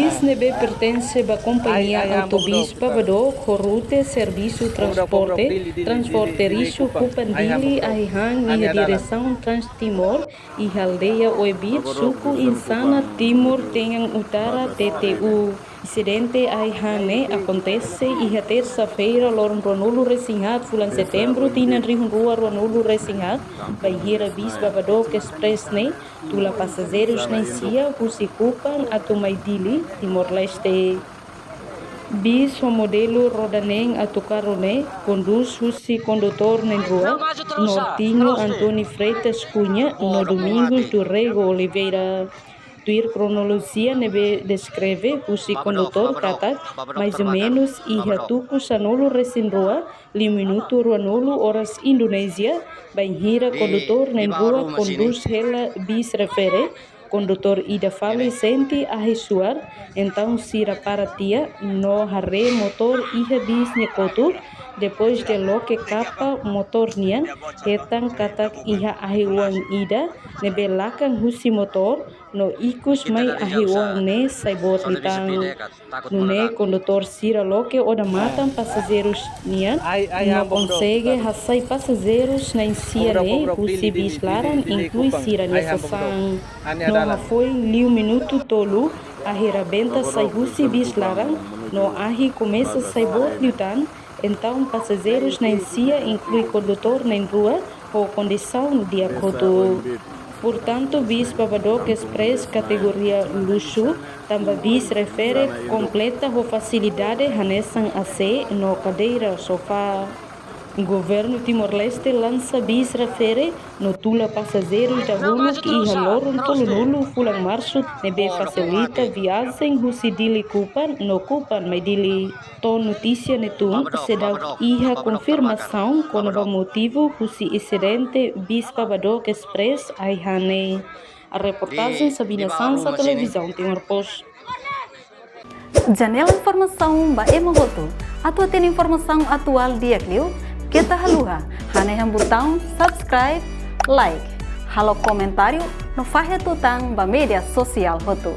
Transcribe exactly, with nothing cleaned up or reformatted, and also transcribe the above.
Bis ne'ebé pertense ba kompañia autobis Babadook ho rute servisu transporte, transporte lixu Kupang Dili ahi han iha diresaun Trans Timor, iha aldeia Oebit, suku Insana, Timor Tengan Utara, T T U. Insidente ahi han ne'e akontese iha tersa-feira, loron ruanulu resin haat fulan setembru, tinan rihun rua ruanulu resin haat, bainhira bis Babadook Express ne'e tula pasajeirus na'in-sia husi Kupang atu mai Dili, Timor-Leste. Bis ho modelu roda neen atu karru ne'e kondús husi kondutór na'in-rua, Nortinho António Freitas Cunha no Domingos do Rego Oliveira. Tuir kronolojia ne'ebé deskreve husi kondutór katak, mais ou menus iha tuku sanulu resin rua, liu minutu ruanulu oras Indonézia, bainhira kondutór na'in-rua kondús hela bis refere, kondutór ida fali sente ahi suar, entaun sira para tiha no haree motór iha bis nia kotuk, depois de loke kapa motór nian, hetan katak iha ahi-oan ida ne'ebé lakan husi motór, no ikus mai ahi-oan ne'e sai boot liután. Nune'e kondutór sira loke odamatan pasajeirus nian, no konsege hasai pasajeirus na'in-sia ne'e husi bis laran, inklui sira-nia sasán. No hafoin liu minutu tolu, ahi rabenta sai husi bis laran, no ahi komesa sai boot liután, entaun pasajeirus na'in-sia, inklui kondutór na'in-rua, ho kondisaun di'ak hotu. Portantu, bis Babadook Express kategoria luxu, tanba bis refere, kompleta ho fasilidade hanesan A C no kadeira sofá. Governu Timor-Leste lansa bis refere no tula pasajeirus dahuluk iha loron tolunulu fulan Marsu, ne'ebé fasilita viajen husi Dili Kupang no Kupang mai Dili. To'o notísia ne'e tun, seidauk iha konfirmasaun kona-ba motivu husi insidente bis Babadook Express ahi han ne'e. Reportajen Sabina Sansa, Televizaun Timor Post. Janela informasaun ba ema hotu. Atu hatene informasaun atuál di'ak liu, keta haluha hanehan butaun subscribe, like, halo komentáriu no fahe tutan ba média sosiál hotu.